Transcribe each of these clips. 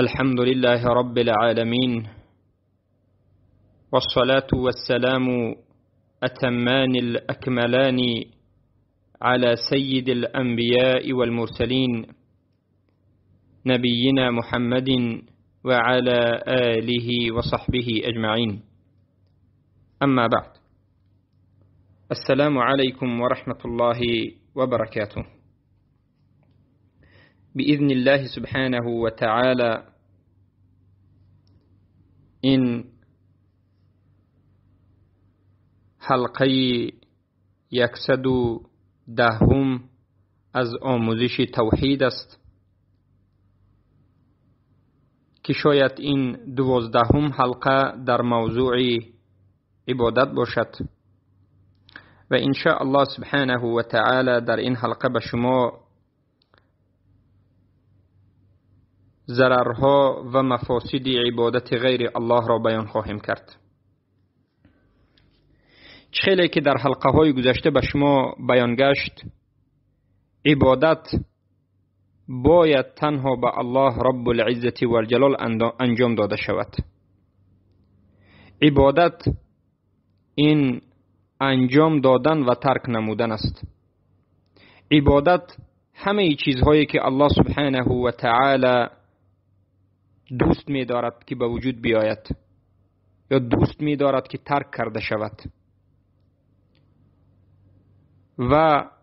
الحمد لله رب العالمين، والصلاة والسلام أتمان الأكملان على سيد الأنبياء والمرسلين، نبينا محمد وعلى آله وصحبه أجمعين. أما بعد، السلام عليكم ورحمة الله وبركاته. بإذن الله سبحانه وتعالى این حلقه 110 از آموزش توحید است که شاید این 12 حلقه در موضوع عبادت باشد و ان شاء الله سبحانه و تعالی در این حلقه به شما ضررها و مفاسد عبادت غیر الله را بیان خواهیم کرد. خیلی که در حلقه های گذشته به شما بیان گشت، عبادت باید تنها به الله رب العزة والجلال انجام داده شود. عبادت این انجام دادن و ترک نمودن است. عبادت همه چیزهایی که الله سبحانه و تعالی دوست می دارد که به وجود بیاید یا دوست می دارد که ترک کرده شود و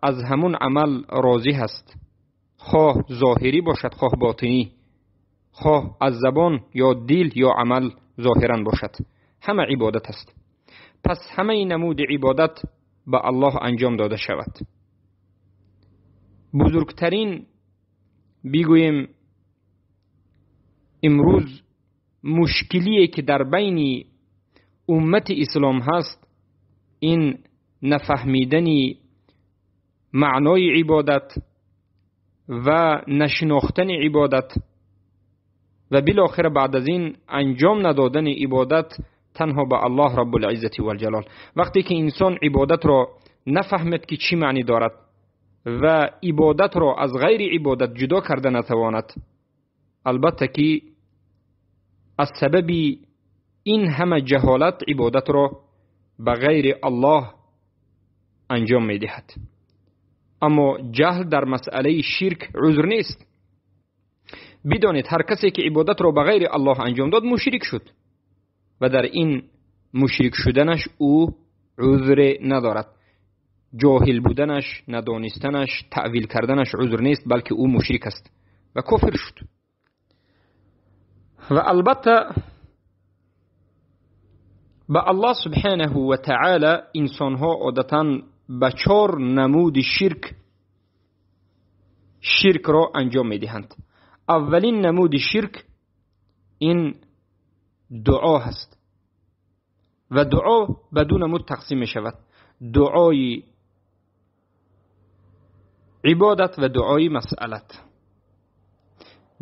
از همون عمل راضی هست، خواه ظاهری باشد خواه باطنی، خواه از زبان یا دل یا عمل ظاهرا باشد، همه عبادت است. پس همه نمود عبادت به الله انجام داده شود. بزرگترین بگوییم امروز مشکلی که در بین امت اسلام هست، این نفهمیدن معنای عبادت و نشناختن عبادت و بالاخره بعد از این انجام ندادن عبادت تنها به الله رب العزة والجلال. وقتی که انسان عبادت را نفهمد که چی معنی دارد و عبادت را از غیر عبادت جدا کرده نتواند، البته که از سبب این همه جهالت عبادت را به غیر الله انجام میدهد. اما جهل در مسئله شرک عذر نیست. بدانید هر کسی که عبادت را به غیر الله انجام داد مشرک شد و در این مشرک شدنش او عذر ندارد. جاهل بودنش، ندانستنش، تأویل کردنش عذر نیست، بلکه او مشرک است و کافر شد. و البته به الله سبحانه و تعالی انسانها عادتا به 4 نمود شرک را انجام میدهند. اولین نمود شرک این دعا هست و دعا به 2 نمود تقسیم می شود: دعای عبادت و دعای مسئلت.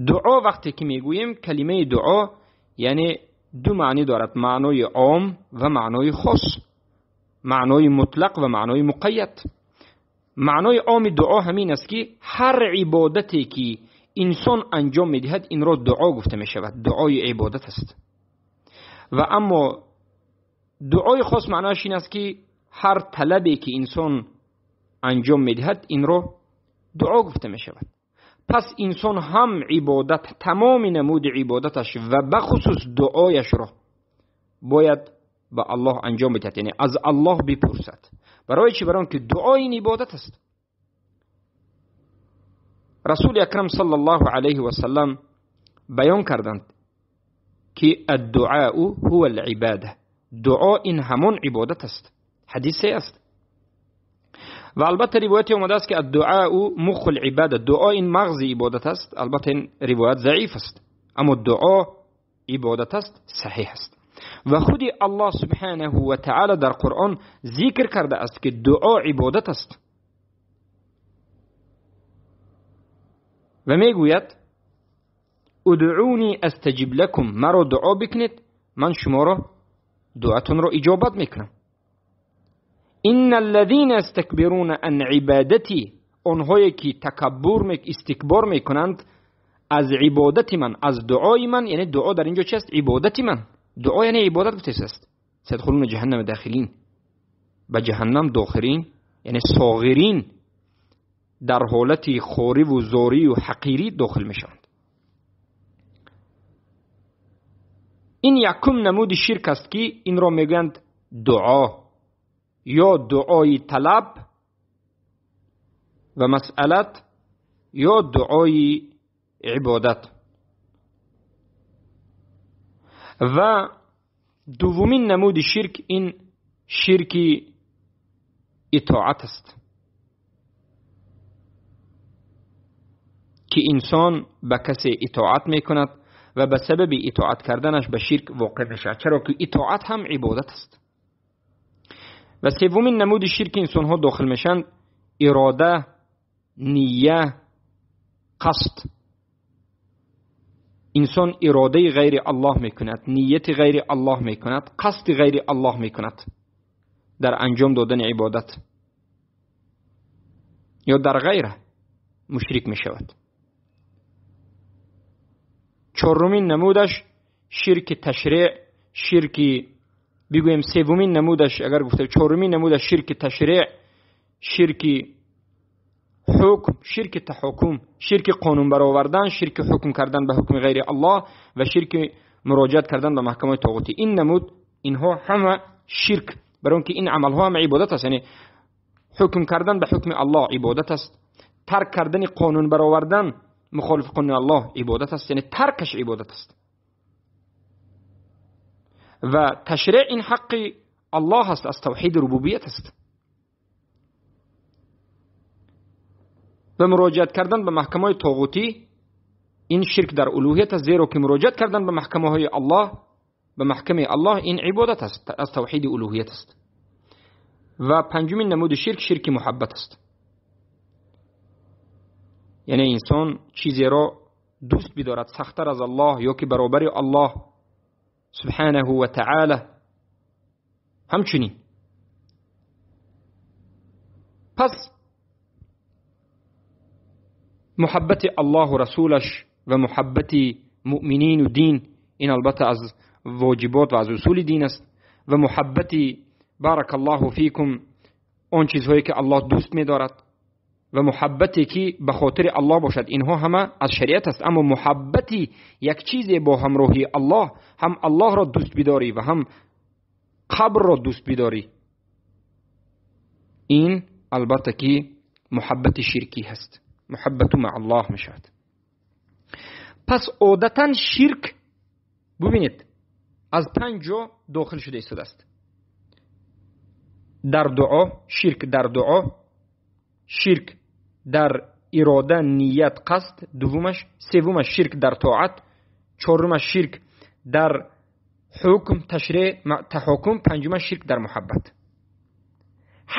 دعا وقتی که میگوییم کلمه دعا یعنی 2 معنی دارد: معنای عام و معنای خاص، معنای مطلق و معنای مقید. معنای عام دعا همین است که هر عبادتی که انسان انجام میدهد این را دعا گفته می شود، دعای عبادت است. و اما دعای خاص معناش این است که هر طلبی که انسان انجام میدهد این را دعا گفته می شود. پس انسان هم عبادت، تمام نمود عبادتش و بخصوص دعایش را باید به الله انجام بدهد، یعنی از الله بپرسد. برای چی؟ برای که دعا این عبادت است. رسول اکرم صلی الله علیه و سلم بیان کردند که الدعاء هو العباده، دعا این همون عبادت است. حدیث است. و البته روایت آمده است که الدعاء مخ العباده، دعا این مغز عبادت است. البته این روایت ضعیف است، اما دعا عبادت است، صحیح است. و خود الله سبحانه و تعالی در قرآن ذکر کرده است که دعا عبادت است و میگوید ادعونی استجب لکم، مرا دعا بکنید من شما را دعاتون را اجابت میکنم. ان الذين يستكبرون عن عبادتي، آنهایی که تکبر استکبار میکنند Аз ибодати ман, аз дуои ман, яъне дуо дар инҷо чи аст? Ибодати ман. Дуо яъне ибодат гуфта аст. Садхулуна ҷаҳаннама дахилин, ба ҷаҳаннам дохилин, яъне соғирин, дар ҳолати хорӣ ва зорӣ ва ҳақирӣ дохил мешаванд. Ин якум намуди ширк аст, ки инро мегӯянд дуо ё дуои талаб ва масъалат ё дуои ибодат. Ва дуввумин намуди ширк ин ширки итоат аст, ки инсон ба касе итоат мекунад ва ба сабаби итоат карданаш ба ширк воқеъ мешавад, чаро ки итоат ҳам ибодат аст. Ва севумин намуди ширки инсонҳо дохил мешаванд ирода, ния, қасд. Инсон иродаи ғайри Аллоҳ мекунад, нияти ғайри Аллоҳ мекунад, қасди ғайри Аллоҳ мекунад дар анҷом додани ибодат ё дар ғайра мушрик мешавад. Чорумин намудаш ширки ташриъ, ширки бигӯем севумин намудаш, агар гуфта чорумин намудаш ширки ташриъ, ширки ҳукм, ширки таҳокум, ширки қонун баровардан, ширки ҳукм кардан ба ҳукми ғайри Аллоҳ ва ширки муроҷиат кардан ба маҳкамаи тоғутӣ. Ин намуд, инҳо ҳама ширк, барои он ки ин амалҳо ҳама ибодат аст. Яъне ҳукм кардан ба ҳукми Аллоҳ ибодат аст, тарк кардани қонун баровардан мухолифи қонуни Аллоҳ ибодат аст, яъне таркаш ибодат аст. Ва ташриъ ин ҳаққи Аллоҳ аст, аз тавҳиди рубубият аст. Ва муроҷиат кардан ба маҳкамаҳои тоғутӣ ин ширк дар улуҳият аст, зеро ки муроҷиат кардан ба маҳкамаҳои Аллоҳ, ба маҳкамаи Аллоҳ ин ибодат аст, аз тавҳиди улуҳият аст. Ва панҷумин намуди ширк, ширки муҳаббат аст. Яъне инсон чизеро дӯст бидорад сахттар аз Аллоҳ ё ки баробари Аллоҳ субҳанаҳу ва таъала. Ҳамчунин пас муҳаббати Аллоҳу расулаш ва муҳаббати муъминину дин ин албатта аз воҷибот ва аз усули дин аст. Ва муҳаббати баракаллоҳу фикум он чизҳое ки Аллоҳ дӯст медорад ва муҳаббате ки ба хотири Аллоҳ бошад, инҳо ҳама аз шариат аст. Аммо муҳаббати як чизе бо ҳамроҳии Аллоҳ, ҳам Аллоҳро дӯст бидорӣ ва ҳам қабрро дӯст бидорӣ, ин албатта ки муҳаббати ширкӣ ҳаст, муҳаббату ма Аллоҳ мешавад. Пас одатан ширк бубинед аз панҷ ҷо дохил шуда истодааст. Дар дуо, ширк дар дуо, ширк дар ирода, ният, қасд, дуввумаш, севумаш ширк дар тоат, чорумаш ширк дар ҳукм, ташриъ, таҳокум, панҷумаш ширк дар муҳаббат.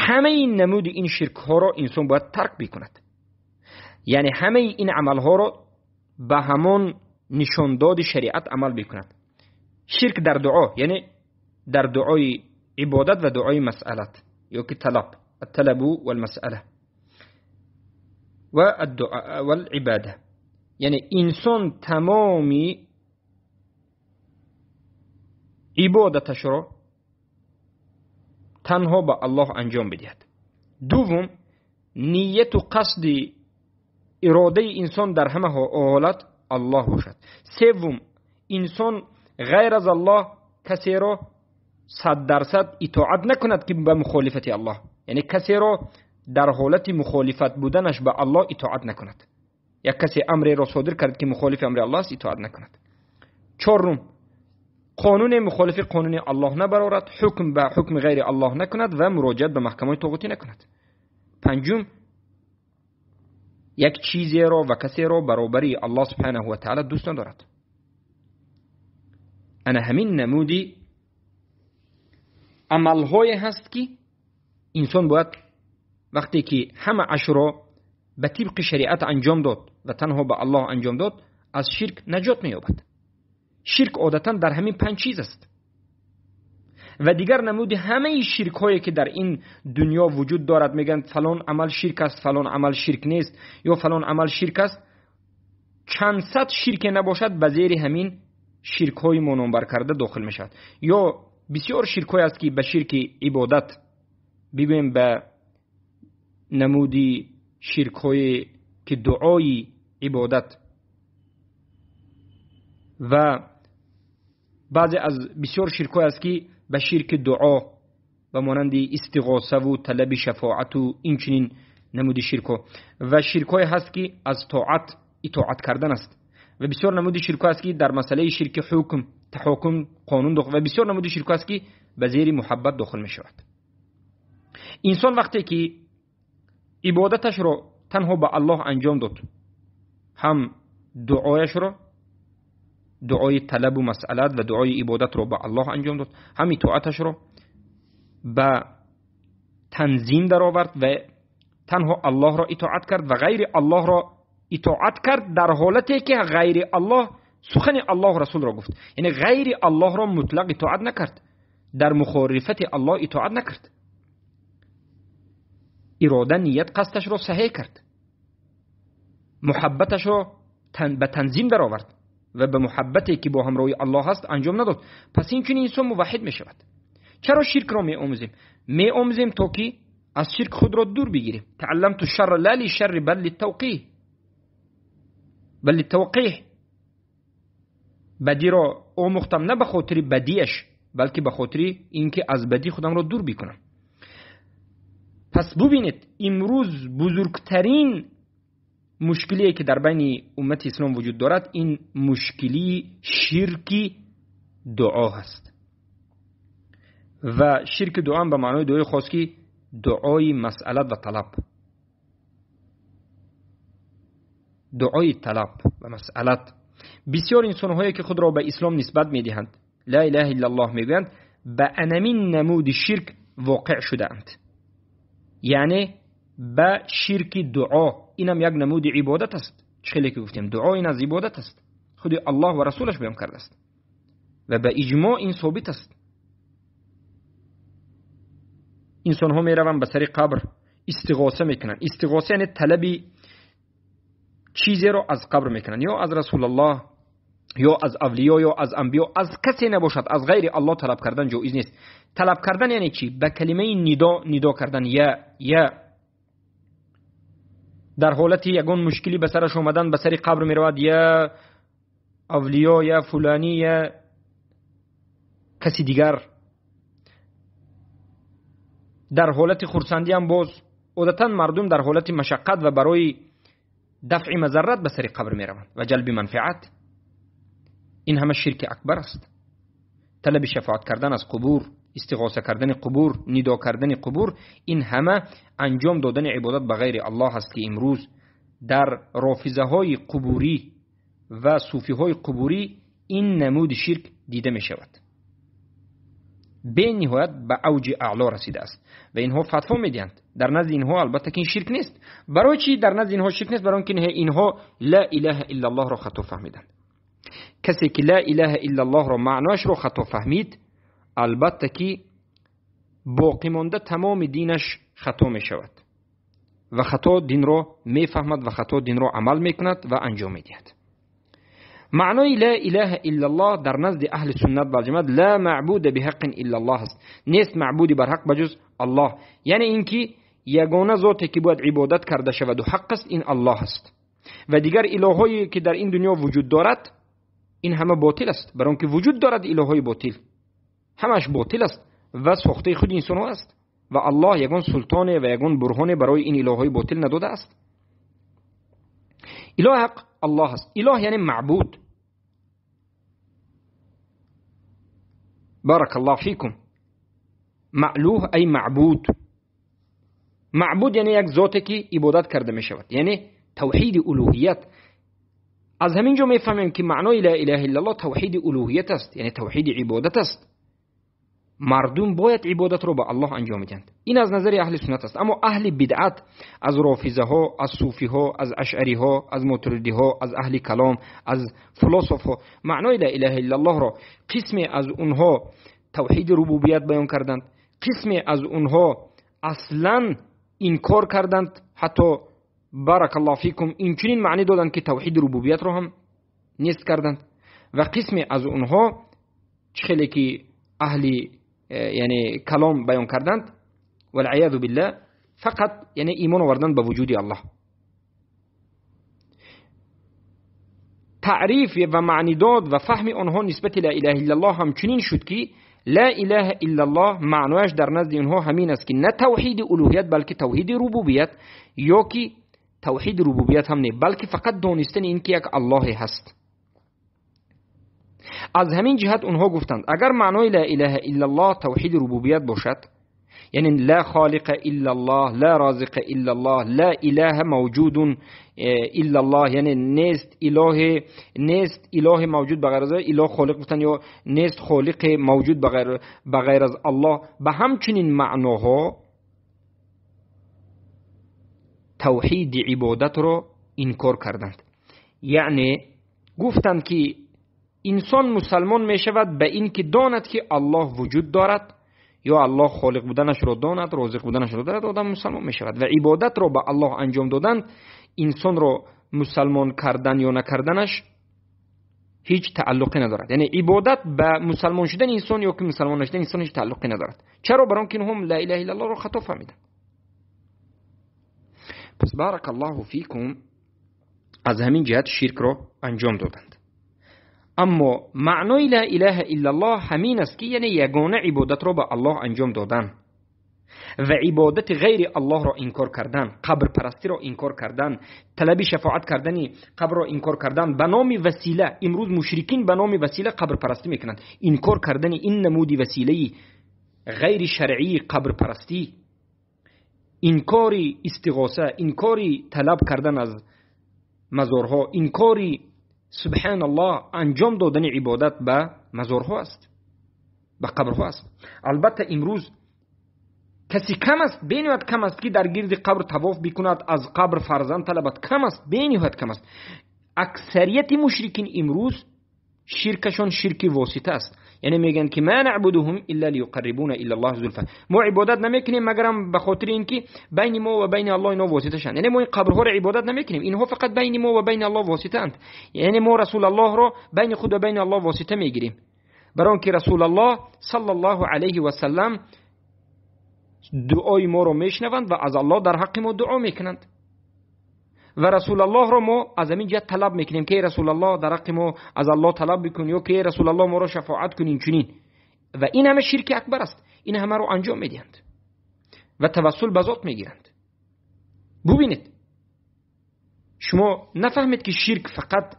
Ҳамаи намуди ин ширкҳоро инсон бояд тарк бикунад. Яъне ҳамаи ин амалҳоро ба ҳамон нишондоди шариат амал бикунад. Ширк дар дуо, яъне дар дуои ибодат ва дуои масъалат ё ки талаб, атталабу валмасъала ва аддуа валибада. Яъне инсон тамоми ибодаташро танҳо ба Аллоҳ анҷом бидиҳад. Дуввум, нияту қасди иродаи инсон дар ҳама ҳолат Аллоҳ бошад. Севум, инсон ғайр аз Аллоҳ касеро 100% итоат накунад ки ба мухолифати Аллоҳ, яъне касеро дар ҳолати мухолифат буданаш ба Аллоҳ итоат накунад. Як касе амреро содир кард ки мухолифи амри Аллоҳ аст, итоат накунад. Чорум, қонуни мухолифи қонуни Аллоҳ набарорад, ҳукм ба ҳукми ғайри Аллоҳ накунад ва муроҷиат ба маҳкамаи тоғутӣ накунад. Панҷум, як чизеро ва касеро баробари Аллоҳ субҳанаҳу ва таъала дӯст надорад. Ана ҳамин намуди амалҳое ҳаст ки инсон бояд вақте ки ҳама ашро ба тибқи шариат анҷом дод ва танҳо ба Аллоҳ анҷом дод, аз ширк наҷот меёбад. Ширк одатан дар ҳамин панҷ чиз аст. Ва дигар намуди ҳамаи ширкҳое ки дар ин дунё вуҷуд дорад, мегӯянд фалон амал ширк аст, фалон амал ширк нест, ё фалон амал ширк аст, чанд сад ширке набошад, ба зери ҳамин ширкҳои мо номбар карда дохил мешавад. Ё бисёр ширкҳое аст, ки ба ширки ибодат бигӯем, ба намуди ширкҳое ки дуои ибодат ва баъзе аз бисёр ширкҳое аст, ки ба ширки дуо ба монанди истиғосаву талаби шафоату инчунин намуди ширкҳо, ва ширкҳое ҳаст, ки аз тоат итоат кардан аст, ва бисёр намуди ширкҳо аст, ки дар масъалаи ширки ҳукм, таҳокум, қонун дохил, ва бисёр намуди ширкҳо аст, ки ба зери муҳаббат дохил мешавад. Инсон вақте ки ибодаташро танҳо ба Аллоҳ анҷом дод, ҳам дуояшро, дуои талабу масъалат ва дуои ибодатро ба Аллоҳ анҷом дод, ҳам итоаташро ба танзим даровард ва танҳо Аллоҳро итоат кард ва ғайри Аллоҳро итоат кард дар ҳолате ки ғайри Аллоҳ сухани Аллоҳ Расулро гуфт, яъне ғайри Аллоҳро мутлақ итоат накард, дар мухолифати Аллоҳ итоат накард, ирода, ният, қасдашро саҳеҳ кард, муҳаббаташро ба танзим даровард ва ба муҳаббате ки бо ҳамроҳи Аллоҳ аст анҷом надод. Пас инчунин инсон муваҳҳид мешавад. Чаро ширкро меомӯзем? Меомӯзем то ки аз ширк худро дур бигирем. Таалламту шарра ла лишарри бал литтавқиҳ, бал литтавқиҳ. Бадиро омӯхтам на ба хотири бадиаш, балки ба хотири инки аз бадӣ худамро дур бикунам. Пас бубинед, имрӯз бузургтарин мушкилие ки дар байни уммати ислом вуҷуд дорад, ин мушкилии ширки дуо ҳаст. Ва ширки дуо ба маънои дуои хос, ки дуои масъалат ва талаб, дуои талаб ва масъалат. Бисёр инсонҳое ки худро ба ислом нисбат медиҳанд, ла илаҳа иллаллоҳ мегӯянд, ба анамин намуди ширк воқеъ шудаанд, яъне ба ширки дуо. Инам як намуди ибодат аст. Чӣ хеле ки гуфтем, дуо ин аз ибодат аст, худи Аллоҳ ва Расулаш баён кардааст ва ба иҷмоъ ин собит аст. Инсонҳо мераванд ба сари қабр, истиғоса мекунанд. Истиғоса яъне талаби чизеро аз қабр мекунанд, ё аз Расулуллоҳ, ё аз авлиё, ё аз анбиё, аз касе набошад, аз ғайри Аллоҳ талаб кардан ҷоиз нест. Талаб кардан яъне чӣ? Ба калимаи нидо нидо кардан, я дар ҳолати ягон мушкилӣ ба сараш омадан ба сари қабр меравад, я авлиё, я фуланӣ, я каси дигар. Дар ҳолати хурсандӣ ҳам боз одатан мардум дар ҳолати машаққат ва барои дафъи мазаррат ба сари қабр мераванд ва ҷалби манфиат. Ин ҳама ширки акбар аст. Талаби шафоат кардан аз қубур, истиғоса кардани қубур, нидо кардани қубур, ин ҳама анҷом додани ибодат ба ғайри Аллоҳ аст, ки имрӯз дар рофизаҳои қубурӣ ва суфиҳои қубурӣ ин намуди ширк дида мешавад. Бениҳоят ба авҷи аъло расидааст ва инҳо фатво медиҳанд. Дар назди инҳо албатта ки ин ширк нест. Барои чӣ дар назди инҳо ширк нест? Барои он ки инҳо ла илаҳа иллаллоҳро хато фаҳмиданд. Касе ки ла илаҳа иллаллоҳро маъноашро хато фаҳмид, албатта ки боқӣ монда тамоми динаш хато мешавад ва хато динро мефаҳмад ва хато динро амал мекунад ва анҷом медиҳад. Маънои ла илаҳа иллаллоҳ дар назди аҳли суннат вал ҷамоат ла маъбуда биҳаққин иллаллоҳ аст. Нест маъбуди барҳақ ба ҷуз Аллоҳ, яъне инки ягона зоте ки бояд ибодат карда шавад ва ҳақ аст, ин Аллоҳ аст ва дигар илоҳое ки дар ин дунё вуҷуд дорад, ин ҳама ботил аст. Барои он ки вуҷуд дорад илоҳои ботил, ҳамаш ботил аст ва сохтаи худи инсонҳо аст ва Аллоҳ ягон султоне ва ягон бурҳоне барои ин илоҳои ботил надодааст. Илоҳ ҳақ Аллоҳ аст. Илоҳ яъне маъбуд. Баракаллоҳу фикум. Маълуҳ ай маъбуд. Маъбуд яъне як зоте ки ибодат карда мешавад, яъне тавҳиди улуҳият. Аз ҳамин ҷо мефаҳмем ки маънои ла илаҳа иллаллоҳ тавҳиди улуҳият аст, яъне тавҳиди ибодат аст. Мардум бояд ибодатро ба Аллоҳ анҷом медиҳанд. Ин аз назари аҳли суннат аст. Аммо аҳли бидъат аз рофизаҳо, аз суфиҳо, аз ашъариҳо, аз мотуридиҳо, аз аҳли калом, аз философҳо маънои ла илаҳа иллаллоҳро қисме аз онҳо тавҳиди рубубият баён карданд, қисме аз онҳо аслан инкор карданд, ҳатто барак аллоҳ фикум инчунин маънӣ доданд, ки тавҳиди рубубиятро ҳам нест карданд. Ва қисме аз онҳо чӣ хеле ки аҳли яъне калом баён карданд, валъиязу биллаҳ, фақат яъне имон овардан ба вуҷуди Аллоҳ. Таъриф ва маънидод ва фаҳми онҳо нисбати ла илаҳа иллаллоҳ ҳамчунин шуд, ки ла илаҳа иллаллоҳ маънояш дар назди онҳо ҳамин аст, ки на тавҳиди улуҳият, балки тавҳиди рубубият, ё ки тавҳиди рубубият ҳам не, балки фақат донистани ин ки як Аллоҳе ҳаст. Аз ҳамин ҷиҳат онҳо гуфтанд, агар маънои ла илаҳа иллаллоҳ тавҳиди рубубият бошад, яъне ла холиқа иллаллоҳ, ла розиқа иллаллоҳ, ла илаҳа мавҷудун иллаллоҳ, яъне нест илоҳе, нест илоҳе мавҷуд ба ғайр аз илоҳ холиқ гуфтан, ё нест холиқе мавҷуд ба ғайр аз Аллоҳ, ба ҳамчунин маъноҳо тавҳиди ибодатро инкор карданд. Яъне гуфтанд, ки инсон мусалмон мешавад ба ин ки донад, ки Аллоҳ вуҷуд дорад, ё Аллоҳ холиқ буданашро донад, розиқ буданашро донад, одам мусалмон мешавад. Ва ибодатро ба Аллоҳ анҷом додан инсонро мусалмон кардан ё накарданаш ҳеҷ тааллуқе надорад. Яъне ибодат ба мусалмон шудани инсон ё ки мусалмон нашудани инсон ҳеҷ тааллуқе надорад. Чаро? Барои он ки инҳо ла илаҳа иллаллоҳро хато фаҳмиданд. Пас барак аллоҳу фикум аз ҳамин ҷиҳат ширкро анҷом доданд. Аммо маънои ла илаҳа иллаллоҳ ҳамин аст, ки яъне ягона ибодатро ба Аллоҳ анҷом додан ва ибодати ғайри Аллоҳро инкор кардан, қабрпарастиро инкор кардан, талаби шафоат кардани қабрро инкор кардан ба номи васила. Имрӯз мушрикин ба номи васила қабрпарастӣ мекунанд. Инкор кардани ин намуди василаи ғайри шаръии қабрпарастӣ, инкори истиғоса, инкори талаб кардан аз мазорҳо, инкори субҳаналлоҳ анҷом додани ибодат ба мазорҳо аст, ба қабрҳо аст. Албатта имрӯз каси кам аст, бениҳоят кам аст, ки дар гирди қабр тавоф бикунад, аз қабр фарзанд талабад. Кам аст, бениҳоят кам аст. Аксарияти мушрикин имрӯз ширкашон ширки восита аст. Яъне мегӯянд, ки ма набудуҳум илла лиюқаррибуна илаллоҳи зулфа, мо ибодат намекунем магарам ба хотири ин ки байни мо ва байни Аллоҳ инҳо восита шанд. Яъне мо ин қабрҳоро ибодат намекунем, инҳо фақат байни мо ва байни Аллоҳ воситаанд. Яъне мо Расулаллоҳро байни худ ва байни Аллоҳ восита мегирем, барои он ки Расулаллоҳ саллаллоҳу алайҳи васаллам дуои моро мешунаванд ва аз Аллоҳ дар ҳаққи мо дуо мекунанд. Ва Расулаллоҳро мо аз ҳамин ҷиҳат талаб мекунем, ки эй Расулаллоҳ дар ҳаққи мо аз Аллоҳ талаб бикун, ё ки эй Расулаллоҳ моро шафоат кун. Инчунин ва ин ҳама ширки акбар аст. Ин ҳамаро анҷом медиҳанд ва тавассул ба зот мегиранд. Бубинед, шумо нафаҳмед, ки ширк фақат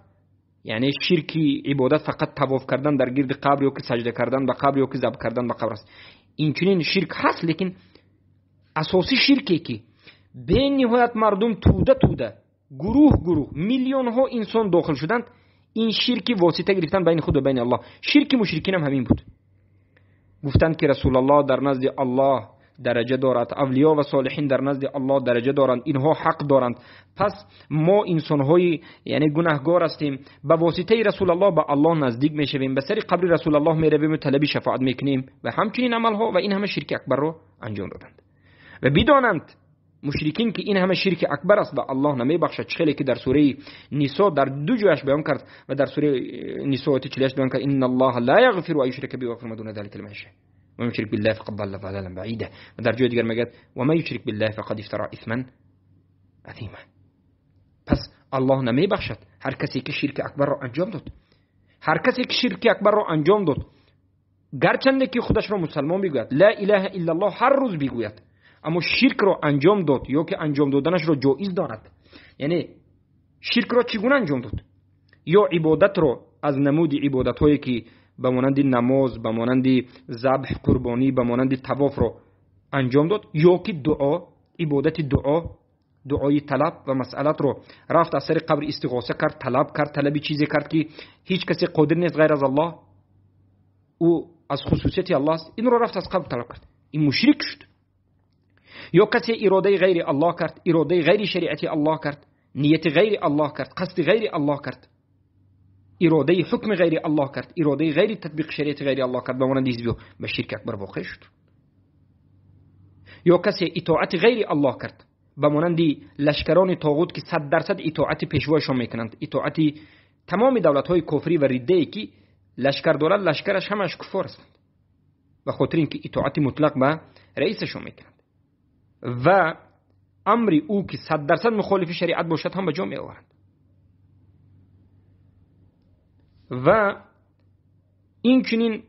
яъне ширки ибодат фақат тавоф кардан дар гирди қабр ё ки саҷда кардан ба қабр ё ки забҳ кардан ба қабр аст. Инчунин ширк ҳаст, лекин асоси ширке ки бениҳоят мардум туда туда, гурӯҳ гурӯҳ, миллионҳо инсон дохил шуданд, ин ширки восита гирифтан байни худ ва байни Аллоҳ. Ширки мушрикин ҳам ҳамин буд. Гуфтанд, ки Расулаллоҳ дар назди Аллоҳ дараҷа дорад, авлиё ва солиҳин дар назди Аллоҳ дараҷа доранд, инҳо ҳақ доранд. Пас мо инсонҳои яъне гунаҳгор ҳастем, ба воситаи Расулаллоҳ ба Аллоҳ наздик мешавем, ба сари қабри Расулаллоҳ меравем ва талаби шафоат мекунем ва ҳамчунин амалҳо. Ва ин ҳама ширки акбарро анҷом доданд. Ва бидонанд мушрикин, ки ин ҳама ширки акбар аст ва Аллоҳ намебахшад. Чӣ хеле ки дар сураи Нисо дар ду ҷояш баён кард ва дар сураи Нисо ояти 48 баён кард: инналлоҳа ла яғфиру ан юшрака биҳи ва яғфиру ма дуна залика лиман яшаъ ва ман юшрик биллаҳи фақад далла далалан баида. Ва дар ҷои дигар мегӯяд: ва ман юшрик биллаҳи фақад ифтара исман азима. Пас Аллоҳ намебахшад ҳар касе ки ширки акбарро анҷом дод. Ҳар касе ки ширки акбарро анҷом дод, гарчанде ки худашро мусалмон бигӯяд, ла илаҳа иллаллоҳ ҳар рӯз бигӯяд, аммо ширкро анҷом дод ё ки анҷом доданашро ҷоиз донад. Яъне ширкро чӣ гуна анҷом дод? Ё ибодатро аз намуди ибодатҳое ки ба монанди намоз, ба монанди забҳ, қурбонӣ, ба монанди тавофро анҷом дод, ё ки дуо, ибодати дуо, дуои талаб ва масъалатро рафт аз сари қабр истиғоса кард, талаб кард, талаби чизе кард, ки ҳеҷ касе қодир нест ғайр аз Аллоҳ, ӯ аз хусусияти Аллоҳ аст, инро рафт аз қабр талаб кард, ин мушрик шуд. Ё касе иродаи ғайри Аллоҳ кард, иродаи ғайри шариати Аллоҳ кард, нияти ғайри Аллоҳ кард, қасди ғайри Аллоҳ кард, иродаи ҳукми ғайри Аллоҳ кард, иродаи ғайри татбиқи шариати ғайри Аллоҳ кард, ба монанди ҳизбиҳо ба ширки акбар воқеъ шуд. Ё касе итоати ғайри Аллоҳ кард, ба монанди лашкарони тоғут ки 100% итоати пешвояшон мекунанд, итоати тамоми давлатҳои кофирӣ ва риддае ки лашкар дорад, лашкараш ҳамааш куффор ҳастанд, ба хотири ин ки итоати мутлақ ба раисашон мекунанд ва амри ӯ ки 100% мухолифи шариат бошад ҳам ба ҷо меоваранд. Ва инчунин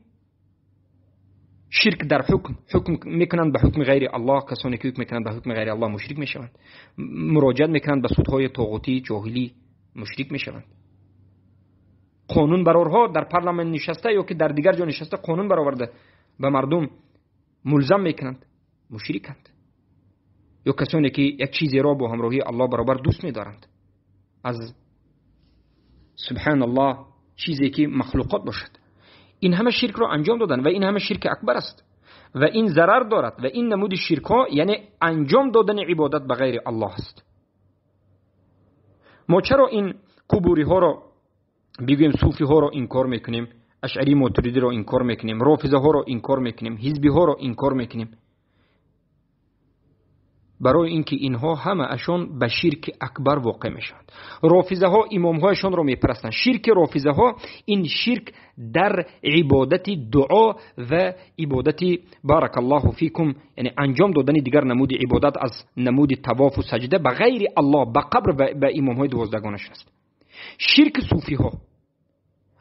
ширк дар ҳукм, ҳукм мекунанд ба ҳукми ғайри Аллоҳ, касоне ки ҳукм мекунанд ба ҳукми ғайри Аллоҳ мушрик мешаванд, муроҷиат мекунанд ба судҳои тоғутӣ, ҷоҳилӣ, мушрик мешаванд. Қонун барорҳо дар парламент нишаста ё ки дар дигар ҷо нишаста қонун бароварда ба мардум мулзам мекунанд, мушриканд. Ё касоне ки як чизеро бо ҳамроҳии Аллоҳ баробар дӯст медоранд, аз субҳаналлоҳ чизе ки махлуқот бошад, ин ҳама ширкро анҷом доданд ва ин ҳама ширки акбар аст ва ин зарар дорад ва ин намуди ширкҳо яъне анҷом додани ибодат ба ғайри Аллоҳ аст. Мо чаро ин қубуриҳоро бигӯем, суфиҳоро инкор мекунем, ашъарӣ мотуридиро инкор мекунем, рофизаҳоро инкор мекунем, ҳизбиҳоро инкор мекунем? Барои ин ки инҳо ҳамаашон ба ширки акбар воқеъ мешаванд. Рофизаҳо имомҳояшонро мепарастанд. Ширки рофизаҳо ин ширк дар ибодати дуо ва ибодати баракаллоҳу фикум, яъне анҷом додани дигар намуди ибодат аз намуди тавофу саҷда ба ғайри Аллоҳ, ба қабр ва ба имомҳои дувоздагонашон аст. Ширки суфиҳо,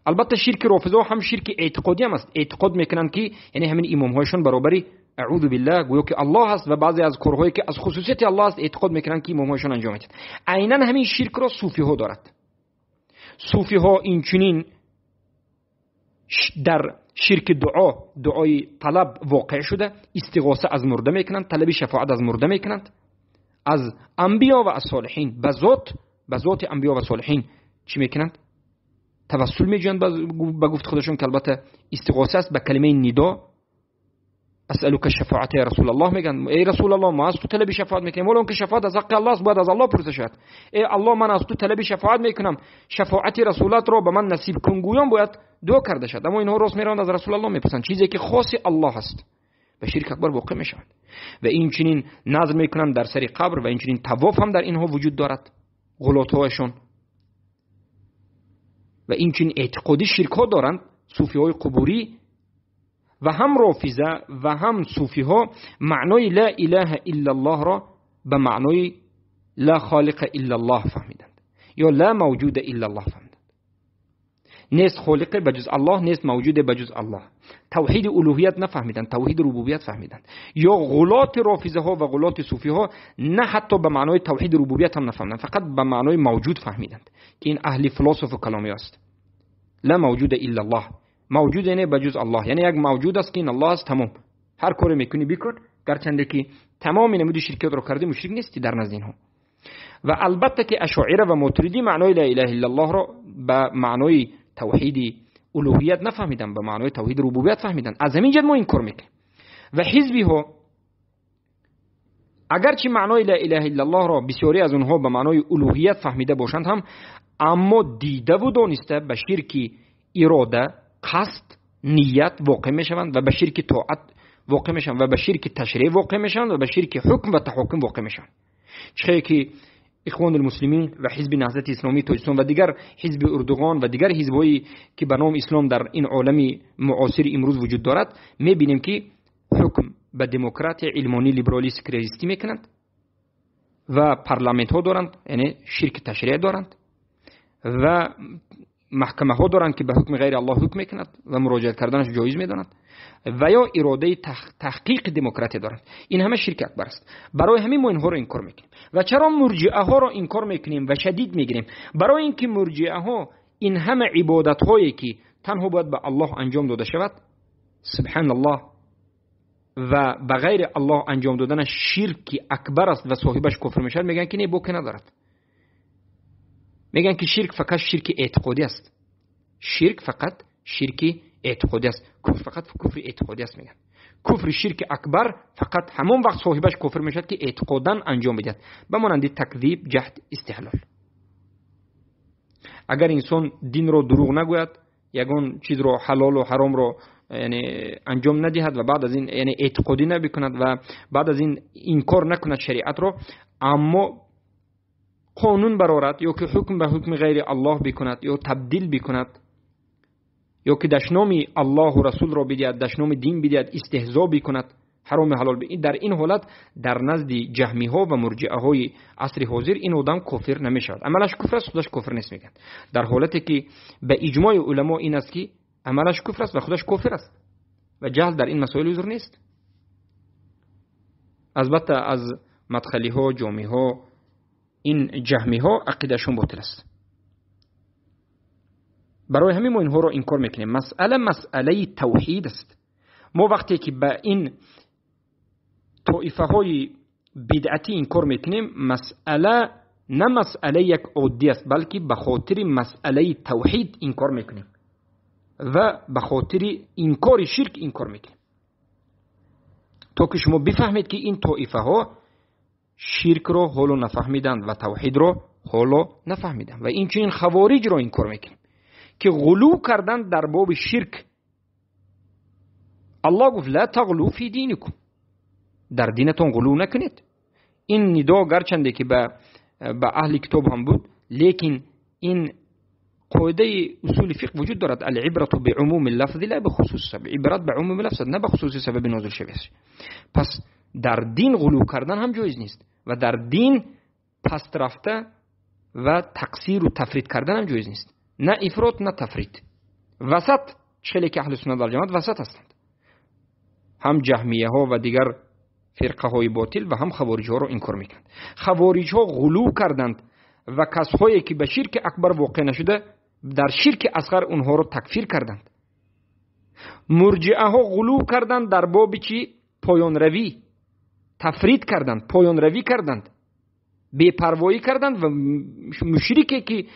албатта ширки рофизаҳо ҳам ширки эътиқодӣ ҳам аст. Эътиқод мекунанд ки яъне ҳамин имомҳояшон баробари аъузу биллаҳ гӯё ки Аллоҳ аст ва баъзе аз корҳое ки аз хусусияти Аллоҳ аст эътиқод мекунанд ки имомҳояшон анҷом медиҳанд. Айнан ҳамин ширкро суфиҳо дорад. Суфиҳо инчунин дар ширки дуо, дуои талаб воқеъ шуда, истиғоса аз мурда мекунанд, талаби шафоат аз мурда мекунанд, аз анбиё ва аз солиҳин, ба зоти анбиё ва солиҳин чӣ мекунанд? Тавассул меҷӯянд ба гуфти худашон ки албатта истиғоса аст ба калимаи нидо. Асалука шафоата я Расулаллоҳ мегӯянд, эй Расулаллоҳ, мо аз ту талаби шафоат мекунем, ҳоло он ки шафоат аз ҳаққи Аллоҳ аст, бояд аз Аллоҳ пурсида шавад. Эй Аллоҳ, ман аз ту талаби шафоат мекунам, шафоати расулатро ба ман насиб кун, гӯён бояд дуо карда шавад. Аммо инҳо рост мераванд аз Расулаллоҳ мепурсанд, чизе ки хоси Аллоҳ аст, ба ширк акбар воқеъ мешаванд. Ва инчунин назр мекунанд дар сари қабр ва инчунин тавоф ҳам дар инҳо вуҷуд дорад, ғулотҳояшон. Ва инчунин эътиқоди ширкҳо доранд суфиҳои қубурӣ ва ҳам рофиза ва ҳам суфиҳо маънои ла илаҳа иллаллоҳро ба маънои ла холиқа иллаллоҳ фаҳмиданд ё ла мавҷуда иллаллоҳ фаҳмиданд. Нест холиқе ба ҷуз Аллоҳ, нест мавҷуде ба ҷуз Аллоҳ. Тавҳиди улуҳият нафаҳмиданд, тавҳиди рубубият фаҳмиданд. Ё ғулоти рофизаҳо ва ғулоти суфиҳо на ҳатто ба маънои тавҳиди рубубият ҳам нафаҳмиданд, фақат ба маънои мавҷуд фаҳмиданд ки ин аҳли философу каломӣ аст. Ла мавҷуда иллаллоҳ, мавҷуд яъне ба ҷуз Аллоҳ, яъне як мавҷуд аст ки ин Аллоҳ аст, тамом. Ҳар коре мекунӣ бикун, гарчанде ки тамоми намуди ширкиётро кардӣ, мушрик нестӣ дар назди инҳо. Ва албатта ки ашоира ва мотуридӣ маънои ла илаҳа иллаллоҳро ба маънои тавҳиди улуҳият нафаҳмиданд, ба маънои тавҳиди рубубият фаҳмиданд. Аз ҳамин ҷиҳат мо инкор мекунем. Ва ҳизбиҳо агарчи маънои ла илаҳа иллаллоҳро бисёре аз онҳо ба маънои улуҳият фаҳмида бошанд ҳам, аммо дидаву дониста ба ширки ирода, қасд, ният воқеъ мешаванд ва ба ширки тоат воқеъ мешаванд ва ба ширки ташриъ воқеъ мешаванд ва ба ширки ҳукм ва таҳокум воқеъ мешаванд. Чӣ ки Ихвон المسلمین ва ҳизби Наҳзати Исломии Тоҷикистон ва дигар ҳизби Эрдоғон ва дигар ҳизбҳое ки ба номи ислом дар ин олами муосири имрӯз вуҷуд дорад, мебинем ки ҳукм ба демократия, илмонӣ, либералӣ, секуляристӣ мекунанд ва парламентҳо доранд, яъне ширки ташриъ доранд ва маҳкамаҳо доранд ки ба ҳукми ғайри Аллоҳ ҳукм мекунад ва муроҷиат карданаш ҷоиз медонанд ва ё иродаи таҳқиқи демократия доранд. Ин ҳама ширки акбар аст. Барои ҳамин мо инҳоро инкор мекунем. Ва чаро мурҷиаҳоро инкор мекунем ва шадид мегирем? Барои ин ки мурҷиаҳо ин ҳама ибодатҳое ки танҳо бояд ба Аллоҳ анҷом дода шавад, субҳаналлоҳ, ва ба ғайри Аллоҳ анҷом доданаш ширки акбар аст ва соҳибаш куфр мешавад, мегӯянд ки не, боке надорад. Мегӯянд ки ширк фақат ширки эътиқодӣ аст. Ширк фақат ширки эътиқодӣ аст. Куфр фақат куфри эътиқодӣ аст, мегӯянд. Куфри ширки акбар фақат ҳамон вақт соҳибаш куфр мешавад ки эътиқодан анҷом медиҳад, ба монанди такзиб, ҷаҳд, истиҳлол. Агар инсон динро дурӯғ нагӯяд, ягон чизро ҳалолу ҳаромро яъне анҷом надиҳад ва баъд аз ин яъне эътиқодӣ набикунад ва баъд аз ин инкор накунад шариатро, аммо қонун барорад ё ки ҳукм ба ҳукми ғайри Аллоҳ бикунад ё табдил бикунад ё ки дашноми Аллоҳу Расулро бидиҳад, дашноми дин бидиҳад, истеҳзо бикунад, ҳаром ҳалол. Дар ин ҳолат дар назди ҷаҳмиҳо ва мурҷиаҳои асри ҳозир ин одам кофир намешавад. Амалаш куфр аст, худаш кофир нест мегӯянд. Дар ҳолате ки ба иҷмои уламо ин аст ки амалаш куфр аст ва худаш кофир аст ва ҷаҳл дар ин масоил узр нест. Албатта аз мадхалиҳо, ҷомиҳо, ин ҷаҳмиҳо ақидашон ботил аст. Барои ҳамин мо инҳоро инкор мекунем. Масъала масъалаи тавҳид аст. Мо вақте ки ба ин тоифаҳои бидъатӣ инкор мекунем, масъала на масъалаи як оддӣ аст, балки ба хотири масъалаи тавҳид инкор мекунем ва ба хотири инкори ширк инкор мекунем, то ки шумо бифаҳмед ки ин тоифаҳо ширкро ҳоло нафаҳмиданд ва тавҳидро ҳоло нафаҳмиданд. Ва инчунин хавориҷро инкор мекунем ки ғулӯ карданд дар боби ширк. Аллоҳ гуфт: ла тағлу фи диникум, дар динатон ғулӯ накунед. Ин нидо гарчанде ки ба аҳли китоб ҳам буд, лекин ин қоидаи усули фиқҳ вуҷуд дорад: алибрату биумуми лафзи ла бихусуси сабаб. Ибрат ба умуми лафз, на ба хусуси сабаби нозил шавиаш. Пас дар дин ғулӯ кардан ҳам ҷоиз нест ва дар дин паст рафта ва тақсиру тафрид кардан ҳам ҷоиз нест. На ифрот, на тафрид. Васат, хеле ки аҳли суннат вал ҷамоат васат ҳастанд. Ҳам ҷаҳмияҳо ва дигар фирқаҳои ботил ва ҳам хавориҷҳоро инкор мекунанд. Хавориҷҳо ғулӯ карданд ва касҳое ки ба ширки акбар воқеъ нашуда дар ширки асғар онҳоро такфир карданд. Мурҷиаҳо ғулӯ карданд дар боби чӣ? Поёнравӣ, тафрид карданд, поёнравӣ карданд, бепарвоӣ карданд ва мушрике ки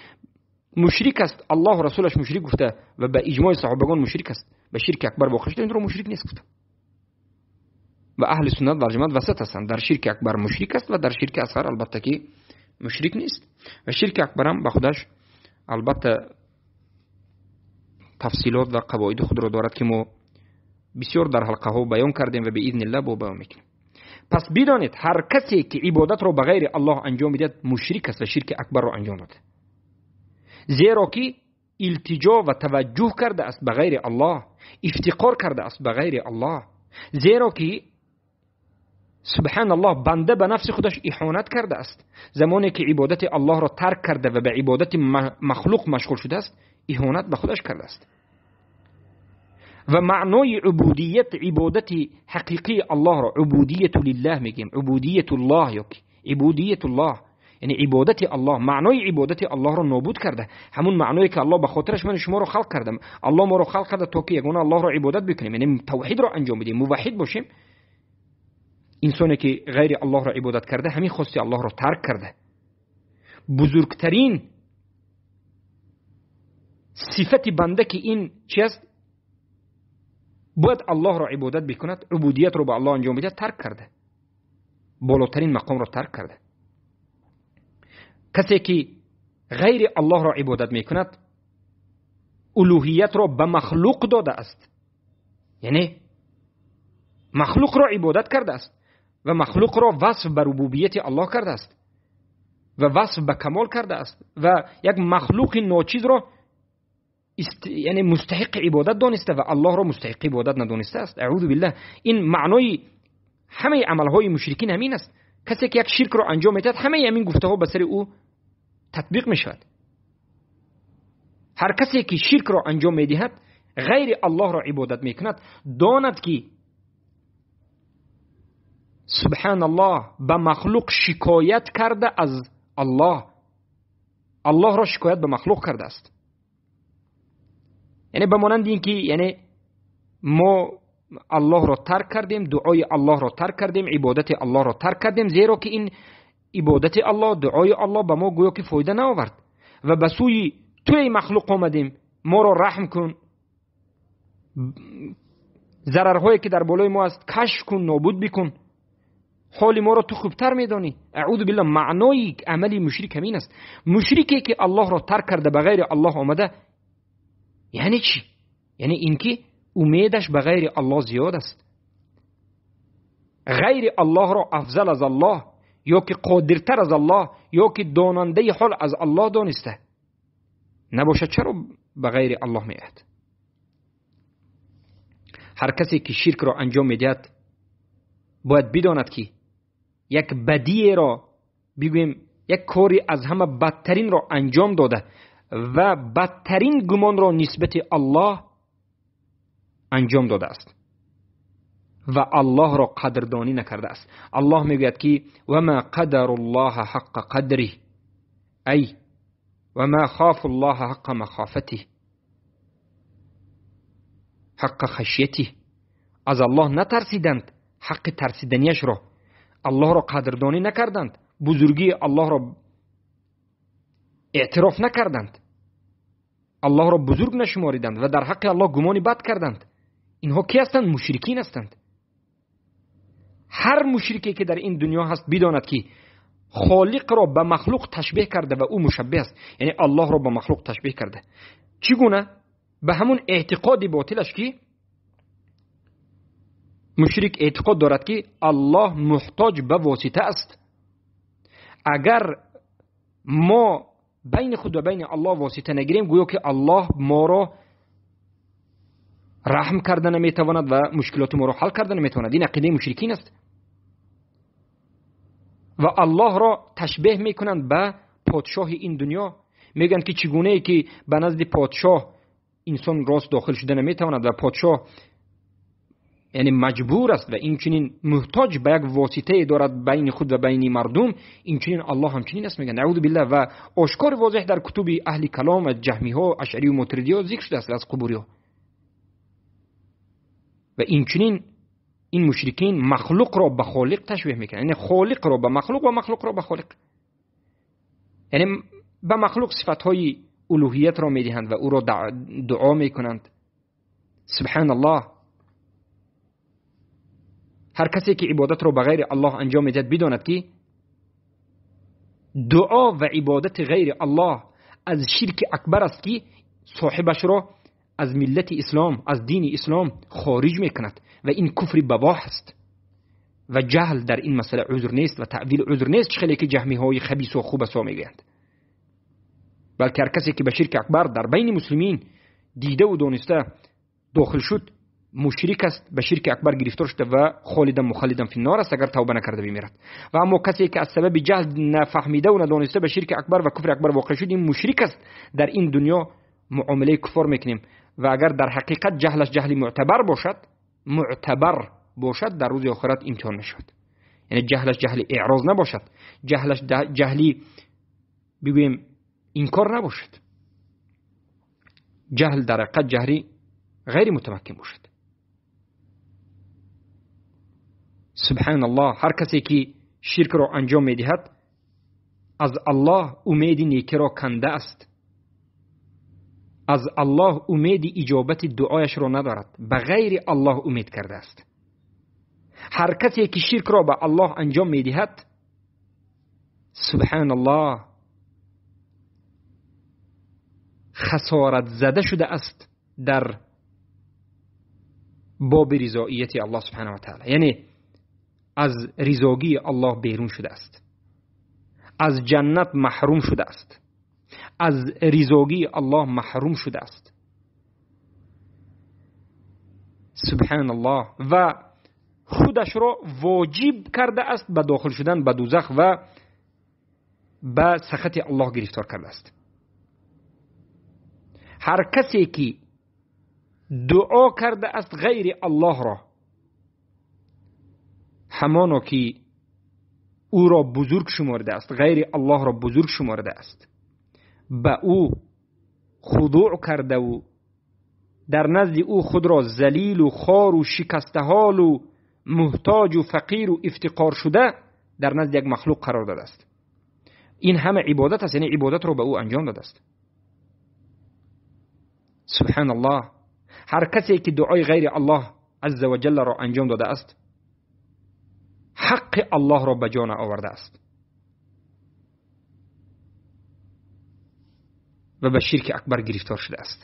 мушрик аст, Аллоҳу Расулаш мушрик гуфта ва ба иҷмои саҳобагон мушрик аст, ба ширки акбар воқеъ шуда, инро мушрик нест гуфта. Ва аҳли суннат вал ҷамоат васат ҳастанд. Дар ширки акбар мушрик аст ва дар ширки асғар албатта ки мушрик нест. Ва ширки акбар ҳам ба худаш албатта тафсилот ва қавоиди худро дорад ки мо бисёр дар ҳалқаҳо баён кардем ва биизниллаҳ бо баён мекунем. Пас бидонед ҳар касе ки ибодатро ба ғайри Аллоҳ анҷом медиҳад мушрик аст ва ширки акбарро анҷом додааст, зеро ки илтиҷо ва таваҷҷӯҳ кардааст ба ғайри Аллоҳ, ифтиқор кардааст ба ғайри Аллоҳ, зеро ки субҳаналлоҳ банда ба нафси худаш иҳонат кардааст. Замоне ки ибодати Аллоҳро тарк карда ва ба ибодати махлуқ машғул шудааст, иҳонат ба худаш кардааст. Ва маънои убудият, ибодати ҳақиқии Аллоҳро убудияту лиллаҳ мегӯем, убудиятуллоҳ ё ки ибудиятуллоҳ, яъне ибодати Аллоҳ, маънои ибодати Аллоҳро нобуд карда. Ҳамун маъное ки Аллоҳ ба хотираш ман шуморо халқ кардам, Аллоҳ моро халқ карда то ки ягона Аллоҳро ибодат бикунем, яъне тавҳидро анҷом бидиҳем, муваҳҳид бошем. Инсоне ки ғайри Аллоҳро ибодат карда, ҳамин хости Аллоҳро тарк карда. Бузургтарин сифати банда ки ин чи аст? Бояд Аллоҳро ибодат бикунад, убудиятро ба Аллоҳ анҷом бидиҳад, тарк карда, болотарин мақомро тарк карда. Касе ки ғайри Аллоҳро ибодат мекунад, улуҳиятро ба махлуқ додааст, яъне махлуқро ибодат кардааст ва махлуқро васф ба рубубияти Аллоҳ кардааст ва васф ба камол кардааст ва як махлуқи ночизро яъне мустаҳиқи ибодат дониста ва Аллоҳро мустаҳиқи ибодат надонистааст. Аъузу биллаҳ. Ин маънои ҳамаи амалҳои мушрикин ҳамин аст. Касе ки як ширкро анҷом медиҳад, ҳамаи ҳамин гуфтаҳо ба сари ӯ татбиқ мешавад. Ҳар касе ки ширкро анҷом медиҳад, ғайри Аллоҳро ибодат мекунад, донад ки субҳаналлоҳ ба махлуқ шикоят карда аз Аллоҳ, Аллоҳро шикоят ба махлуқ кардааст. Яъне ба монанди ин ки яъне мо Аллоҳро тарк кардем, дуои Аллоҳро тарк кардем, ибодати Аллоҳро тарк кардем, зеро ки ин ибодати Аллоҳ, дуои Аллоҳ ба мо гӯё ки фоида наовард ва ба сӯи ту эй махлуқ омадем, моро раҳм кун, зарарҳое ки дар болои мо аст кашф кун, нобуд бикун, ҳоли моро ту хубтар медонӣ. Аъузу биллаҳ. Маънои амали мушрик ҳамин аст. Мушрике ки Аллоҳро тарк карда ба ғайри Аллоҳ омада, яъне чӣ? Яъне ин ки умедаш ба ғайри Аллоҳ зиёд аст. Ғайри Аллоҳро афзал аз Аллоҳ ё ки қодиртар аз Аллоҳ ё ки донандаи ҳол аз Аллоҳ дониста набошад, чаро ба ғайри Аллоҳ меояд? Ҳар касе ки ширкро анҷом медиҳад бояд бидонад, ки як бадиеро, бигӯем, як кори аз ҳама бадтаринро анҷом дода ва бадтарин гумонро нисбати Аллоҳ анҷом додааст ва Аллоҳро қадрдонӣ накардааст. Аллоҳ мегӯяд, ки ва ма қадару ллоҳа ҳаққа қадриҳ, ай ва ма хофу ллоҳа ҳаққа махофатиҳ, ҳаққа хашятиҳ. Аз Аллоҳ натарсиданд ҳаққи тарсиданияшро, Аллоҳро қадрдонӣ накарданд, бузургии Аллоҳро эътироф накарданд, Аллоҳро бузург нашумориданд ва дар ҳаққи Аллоҳ гумони бад карданд. Инҳо ки ҳастанд? Мушрикин ҳастанд. Ҳар мушрике ки дар ин дунё ҳаст бидонад, ки холиқро ба махлуқ ташбеҳ карда ва ӯ мушаббеҳ аст, яъне Аллоҳро ба махлуқ ташбеҳ карда. Чӣ гуна? Ба ҳамун эътиқоди ботилаш, ки мушрик эътиқод дорад, ки Аллоҳ муҳтоҷ ба восита аст. Агар мо байни худ ва байни Аллоҳ восита нагирем, гӯё ки Аллоҳ моро раҳм карда наметавонад ва мушкилоти моро ҳал карда наметавонад. Ин ақидаи мушрикин аст. Ва Аллоҳро ташбеҳ мекунанд ба подшоҳи ин дунё. Мегӯянд, ки чӣ гунае ки ба назди подшоҳ инсон рост дохил шуда наметавонад ва подшоҳ яъне маҷбур аст ва инчунин муҳтоҷ ба як воситае дорад байни худ ва байни мардум, инчунин Аллоҳ ҳамчунин аст, мегӯянд. Аъузу биллаҳ. Ва ошкор возеҳ дар кутуби аҳли калом ва ҷаҳмиҳо, ашъарию мотуридиҳо зикр шудааст аз қубуриҳо. Ва инчунин ин мушрикин махлуқро ба холиқ ташбеҳ мекунанд, яъне холиқро ба махлуқ ва махлуқро ба холиқ, яъне ба махлуқ сифатҳои улуҳиятро медиҳанд ва ӯро дуо мекунанд. Субҳаналлоҳ. Ҳар касе ки ибодатро ба ғайри Аллоҳ анҷом медиҳад бидонад, ки дуо ва ибодати ғайри Аллоҳ аз ширки акбар аст, ки соҳибашро аз миллати ислом, аз дини ислом хориҷ мекунад ва ин куфри бавоҳ аст. Ва ҷаҳл дар ин масъала узр нест ва таъвил узр нест, чӣ хеле ки ҷаҳмиҳои хабису хубасо мегӯянд. Балки ҳар касе ки ба ширки акбар дар байни муслимин дидаву дониста дохил шуд, мушрик аст, ба ширки акбар гирифтор шуда ва холидан мухаллидан финнор аст, агар тавба накарда бимирад. Ва аммо касе ки аз сабаби ҷаҳл нафаҳмидаву надониста ба ширки акбар ва куфри акбар воқеъ шуд, ин мушрик аст. Дар ин дунё муомилаи куффор мекунем ва агар дар ҳақиқат ҷаҳлаш ҷаҳли муътабар бошад, дар рӯзи охират имтиҳон мешавад. Яъне ҷаҳлаш ҷаҳли эъроз набошад, ҷаҳлаш ҷаҳли бигӯем инкор набошад, ҷаҳл дар ҳақиқат ҷаҳли ғайри мутамаккин бошад. Субҳаналлоҳ. Ҳар касе ки ширкро анҷом медиҳад аз Аллоҳ умеди некиро канда аст, аз Аллоҳ умеди иҷобати дуояшро надорад, ба ғайри Аллоҳ умед кардааст. Ҳар касе ки ширкро ба Аллоҳ анҷом медиҳад, субҳаналлоҳ, хасорат зада шудааст дар боби ризоияти Аллоҳ субҳанаҳу ва таъала, яъне аз ризогии Аллоҳ берун шудааст, аз ҷаннат маҳрум шудааст, аз ризогии Аллоҳ маҳрум шудааст. Субҳаналлоҳ. Ва худашро воҷиб кардааст ба дохил шудан ба дӯзах ва ба сахати Аллоҳ гирифтор кардааст. Ҳар касе ки дуо кардааст ғайри Аллоҳро, ҳамоно ки ӯро бузург шумордааст, ғайри Аллоҳро бузург шумордааст, ба ӯ худӯъ кардаву дар назди ӯ худро залилу хору шикастаҳолу муҳтоҷу фақиру ифтиқор шуда дар назди як махлуқ қарор додааст. Ин ҳама ибодат аст, яъне ибодатро ба ӯ анҷом додааст. Субҳаналлоҳ. Ҳар касе ки дуои ғайри Аллоҳ азза ва ҷалларо анҷом додааст, ҳаққи Аллоҳро ба ҷо наовардааст ва ба ширки акбар гирифтор шудааст.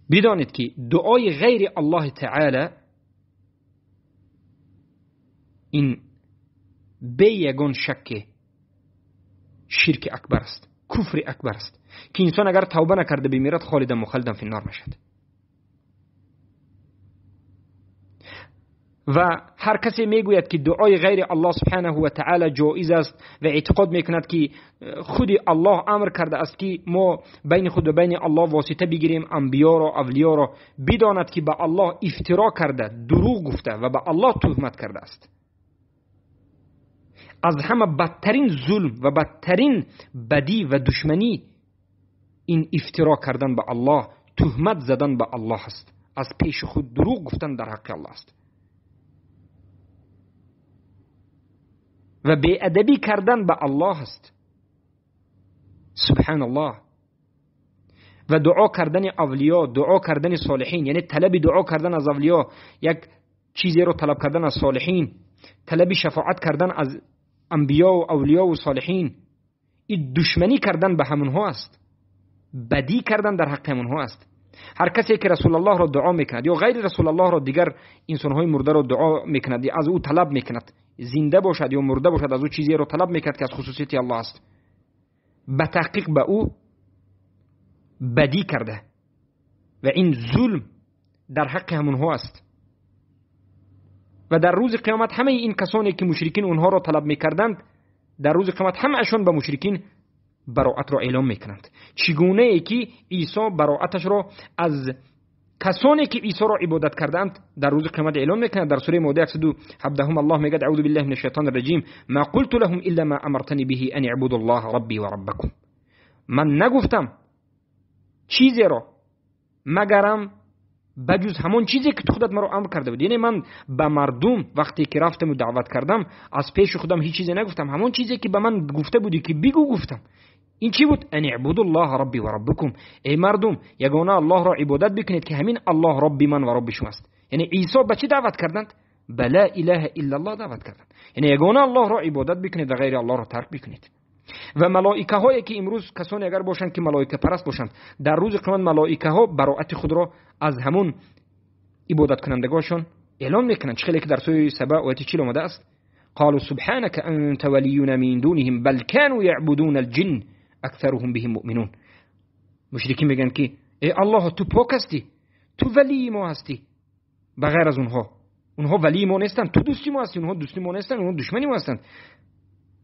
Бидонед ки дуои ғайри Аллоҳи таъоло ин бе ягон шакке ширки акбар аст, куфри акбар аст, ки инсон агар тавба накарда бимирад, холидан мухаллидан фи нор мешавад. Ва ҳар касе мегӯяд ки дуои ғайри Аллоҳ субҳанаҳу ва таъоло ҷоиз аст ва эътиқод мекунад ки худи Аллоҳ амр карда аст ки мо байни худ ва байни Аллоҳ восита бигирем, анбиёро, авлиёро, бидонад ки ба Аллоҳ ифтиро карда, дурӯғ гуфта ва ба Аллоҳ туҳмат карда аст. Аз ҳама бадтарин зулм ва бадтарин бадӣ ва душманӣ ин ифтиро кардан ба Аллоҳ, туҳмат задан ба Аллоҳ аст, аз пеши худ дурӯғ гуфтан дар ҳаққи Аллоҳ аст ва беадабӣ кардан ба Аллоҳ аст. Субҳаналлоҳ. Ва дуо кардани авлиё, дуо кардани солиҳин, яъне талаби дуо кардан аз авлиё, як чизеро талаб кардан аз солиҳин, талаби шафоат кардан аз анбиё ва авлиё ва солиҳин, ин душманӣ кардан ба ҳамонҳо аст, бадӣ кардан дар ҳаққи ҳамонҳо аст. Ҳар касе ки Расулуллоҳро дуо мекунад ё ғайри Расулуллоҳро, дигар инсонҳои мурдаро дуо мекунад, аз ӯ талаб мекунад, зинда бошад ё мурда бошад, аз ӯ чизеро талаб мекунад ки аз хусусияти Аллоҳ аст, ба таҳқиқ ба ӯ бадӣ карда ва ин зулм дар ҳаққи ҳамонҳо аст. Ва дар рӯзи қиёмат ҳамаи ин касоне ки мушрикин онҳоро талаб мекарданд, дар рӯзи қиёмат ҳамаашон ба мушрикин бароатро эълон мекунанд. Чӣ гунае ки Исо бароаташро аз касоне ки Исоро ибодат кардаанд дар рӯзи қиёмат эълон мекунад. Дар сураи Моида 117 Аллоҳ мегӯяд: аъузу биллаҳи минаш шайтонир раҷим, ма қулту лаҳум илла ма амартани биҳи ан иъбудуллоҳа рабби ва раббакум. Ман нагуфтам чизеро магарам ба ҷуз ҳамон чизе ки ту худат маро амр карда будӣ. Яъне ман ба мардум вақте ки рафтаму даъват кардам, аз пеши худам ҳеҷ чизе нагуфтам, ҳамон чизе ки ба ман гуфта будӣ ки бигӯ гуфтам. Ин чӣ буд? Ан иъбудуллоҳа рабби ва раббакум. Эй мардум, ягона Аллоҳро ибодат бикунед ки ҳамин Аллоҳ Робби ман ва Робби шумост. Яъне Исо ба чӣ даъват карданд? Ба ла илаҳа иллаллоҳ даъват карданд. Яъне ягона Аллоҳро ибодат бикунед ва ғайри Аллоҳро тарк бикунед. Ва малоикаҳое ки имрӯз касоне агар бошанд ки малоикапараст бошанд, дар рӯзи қиёмат малоикаҳо бароати худро аз ҳамон ибодаткунандагоншон эълон мекунанд. Чӣ хеле ки дар сураи Саба ояти 40 омадааст: قالوا سبحانك أنت ولينا من دونهم بل كانوا يعبدون الجن أكثرهم بهم مؤمنون. مشرکین میگن که ای الله، تو پاک هستی، تو ولی ما هستی، بغیر از اونها، اونها ولی ما نیستند، تو دوستی ما هستی، اونها دوستی ما نیستند، اونها دشمنی ما هستند.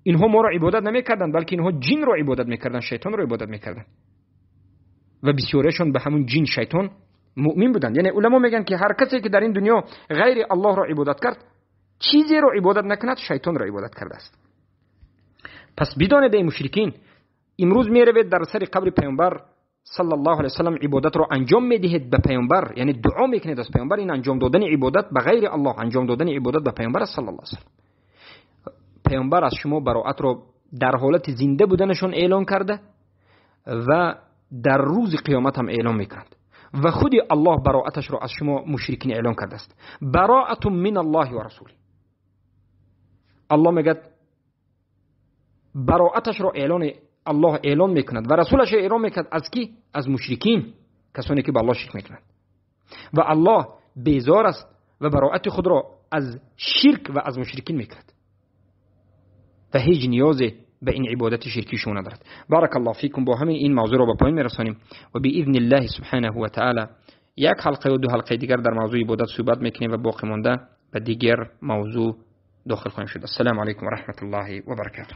اینها ما را عبادت نمیکردند، بلکه اینها جن را عبادت میکردند، شیطان را عبادت میکردند و بسیارشون به همون جن شیطان مؤمن بودند. یعنی علما میگن که هر کسی که در این دنیا غیر الله را عبادت کرد، چیزی را عبادت نکند، شیطان را عبادت کرده است. پس بدانید ای مشرکین، امروز میروید در سر قبر پیامبر صلی الله علیه وسلم عبادت را انجام میدهید به پیامبر، یعنی دعا میکنید از پیامبر. این انجام دادن عبادت به غیر الله، انجام دادن عبادت به پیامبر صلی الله علیه وسلم. پیامبر از شما براعت را در حالت زنده بودنشون اعلان کرده و در روز قیامت هم اعلان میکند و خود الله براعتش را از شما مشرکین اعلان کرده است. براعت من الله و رسوله. الله میگه براعتش را اعلان الله اعلان میکند و رسولش اعلان میکند. از کی؟ از مشرکین، کسانی که به الله شرک میکنند. و الله بیزار است و براعت خود را از شرک و از مشرکین میکند و هیچ نیازی به این عبادت شرکی شما ندارد. بارک الله فیکم. با همین این موضوع را به پایان میرسانیم و باذن الله سبحانه و تعالی یک حلقه و دو حلقه دیگر در موضوع عبادت صحبت میکنیم و باقی مانده به دیگر موضوع داخل خواهیم شد. السلام علیکم و رحمت الله و برکاته.